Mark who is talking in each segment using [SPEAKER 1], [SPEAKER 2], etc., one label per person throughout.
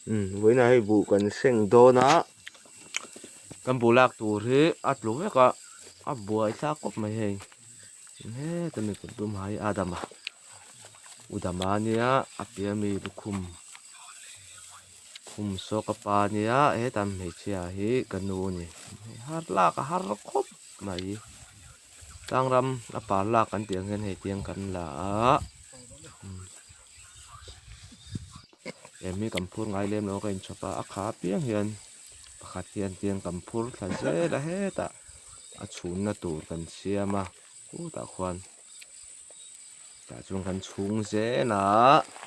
[SPEAKER 1] Umm vawiinah hei buh kan seng dawn a kan buh lak tur hi a tlu vek a a buai thlak khawp mai hei heta mi kut dum ha hi Adama u Dama ania a piah ami lukhum khum saw ka pa ania heta hmeichhia hi ka nu a ni har lak a har khawp mai. Tlangram a par lak kan tih ang hian hei tiang kan la a em hi kan phur ngai lem lo a ka inchhawp a a kha apiang hian pakhat hian tiang kan phur thla zel a hetah a chhunna tur kan siam a khutah khuan tah chuan kan chhung zel a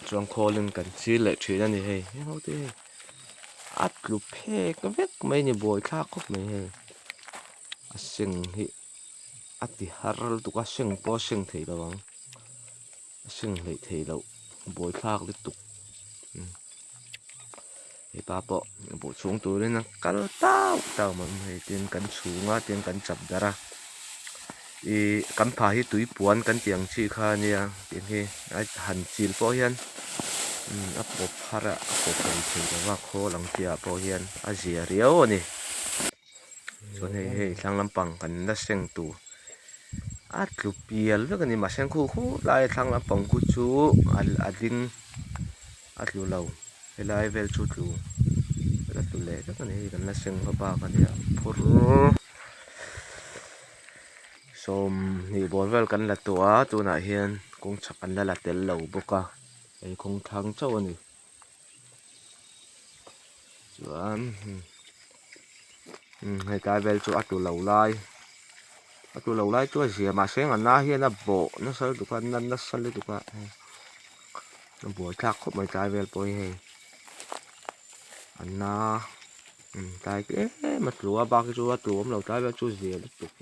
[SPEAKER 1] chuan khawlin kan chil leh thin a ni hei heng ho te hi a tlu phek vek mai a ni buaithlak khawp mai hei. A seng hi a ti har lutuk a seng pawh a seng thei lo ang a seng hleih thei loh buaithlak lutuk hepa pawh buh chhung turin a kal tau tau mai hei tin kan chhung a tin kan chap darh a ih kan pha hi tui puan kan tih ang chi kha ania tih hi a han chil pawh hian a pawp har a a pawp hlei thei lo va khawl ang chi ah pawh hian a zia riau a ni. Chuan hei hei thlang lampang kan la seng tur a tlu pial vek a ni mahse khu khu lai a thlang lampang khu chu a ding a tlu lo helai vel chu tlu a tlu leh vek a ni hei kan la seng hma bak a nia phur sawmhnih bawr vel kan la tawh a tunah hian kawng chhak an la la tel lo bawk a hei kawng thlang chauh a ni. Chuan hei tlai vel chu a tlu lo lai a tlu lo lai chu a zia mahse a na hian a bawh nasa lutuk a na nasa lutuk a a buaithlak khawp mai tlai vel pawh hi hei a na tlai tlem a tlu a bak hi chu a tlu awm lo tlai vel chu a zia lutuk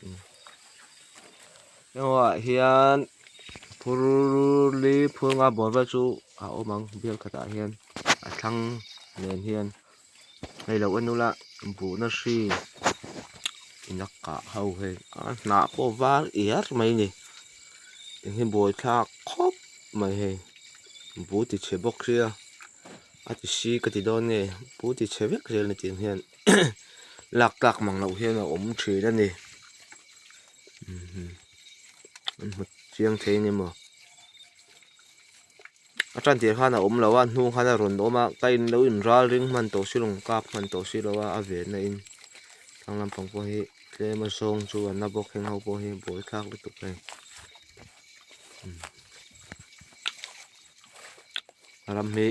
[SPEAKER 1] hengah hian phur li phur nga bawr vel chu a awm ang bial khatah hian a thlang nen hian hei lo en ula buhna hri in a kah ho hei a hnah pawh var iar mai a ni eng hi buaithlak khawp mai hei buh ti chhe bawk sia a ti si ka ti dawn nge buh ti chhe vek zel ni tiang hian lak tlak mang loh hian a awm thin a ni. An hmu chiang thei a ni maw a tan tir khan a awm lo a hnung khan a rawn awm a ka in lo in ral ring hman tawh si lo kap hman tawh si lo a a ven na in thlang lampang pawh hi tlem a zawng chu an la bawk heng ho pawh hi buaithlak lutuk hei ram hi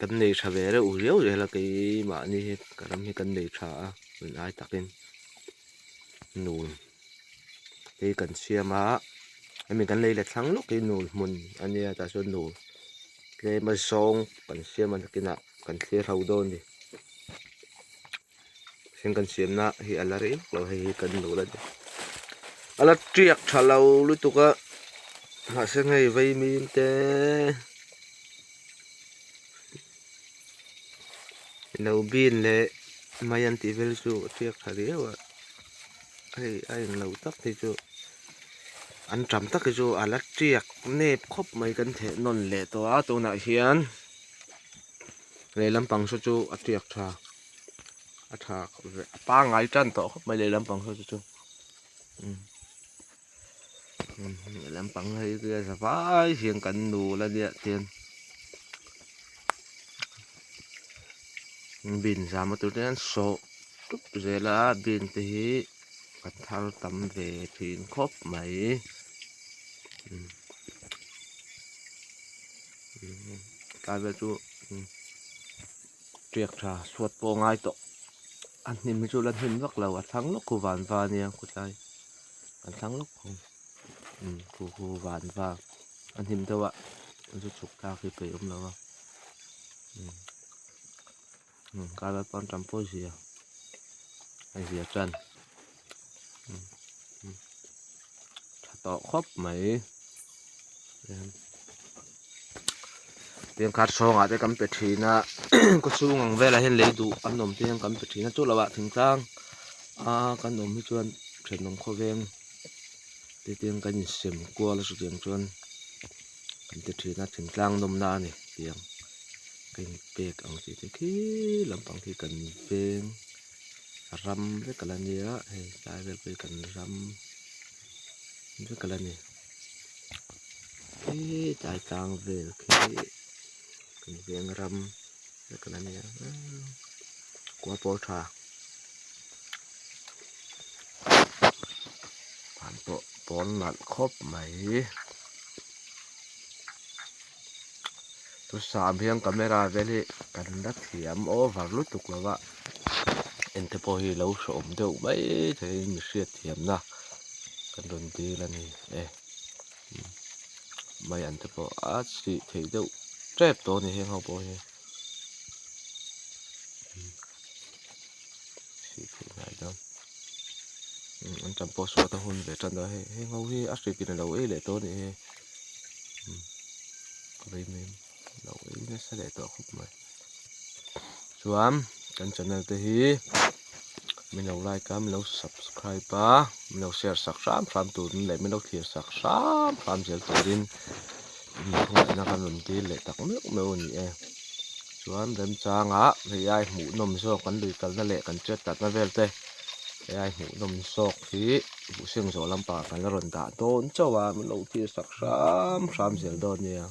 [SPEAKER 1] kan nei tha ve reuh riau zel a keimahni hi ka ram hi kan nei tha a hun ai takin. Nul hi kan siam a hemi kan lei let thlang lawk hi nul hmun a nia tah chuan nul tlem a zawng kan siam a nakinah kan thlir ho dawn a ni heng kan siamna hi a la rei vak lo hei hi kan nul a ni a la tiak tha lo lutuk a mahse hei vaimim te lo bin leh mai an tih vel chu a tiak tha riau a hei a englo tak hi chu an tam tak hi chu a la tiak nep khawp mai kan theh nawn leh tawh a tunah hian lehlam pang saw chu a tiak tha a tha a pangngai tan tawh khawp mai lehlam pang saw chu lehlam pang hei hi a za vai hian kan nul a nia tian bin zam a tur te hian sawh tup zel a bin te hi a thar tam ve thin khawp mai tlai vel chu tiak tha chhuat pawh a ngai tawh a hnim hi chu la hnim vak lo a thlang lawk khu van va ania khawtlai an thlang lawk khu khu khu van va a hnim deuh a chu chhuk thlak hi peih awm lo a kar pawn tam pawh zia a zia tan tha tawh khawp mai tiang kar chhawngah te kan pe thin a khaw chhung ang velah hian lei duh an awm te hian kan pe thin a chu lovah thingtlang a kan awm hi chuan thenawm khawveng te tiang kan insem kual a chutiang chuan kan ti thin a thingtlang nawmna a ni tiang. Ka inpek ang tih te khi lampang khi kan veng ram vek a la nia hei tlai vel pawh hi kan ram vek a la ni hetlai tlang vel khi kan veng ram vek a la nia khua pawh a tha van pawh pawl nalh khawp mai. Chusam hian camera vel hi kan la thiam over lutuk lo va ente pawh hi lo hreawm deuh mai theihin mi hriat thiamna kan rawn dil a ni e mai an te pawh a chih theih deuh tep tawh a ni heng ho pawh hi chih theih hnai dawn an tam pawh suat a hun ve tan a hei heng ho hi a hrikin a lo ei leh tawh a nih hi. Vei mai lo ei nasa leh tawh khawp mai chuan kan channel te hi min lo like a min lo subscribe a min lo share sak hram hram turin leh min lo thlir sak hram hram zel turin inhmangaihna kan rawn dil leh tak meuh meuh a ni e chuan remchangah hei ai hmuhnawm zawk kan lui kalna leh kan chet tlatna vel te hei ai hmuhnawm zawk hi. Buhseng zawh lampangah kan la rawn dah dawn chauh a, min lo thlir sak hram hram zel dawn nia.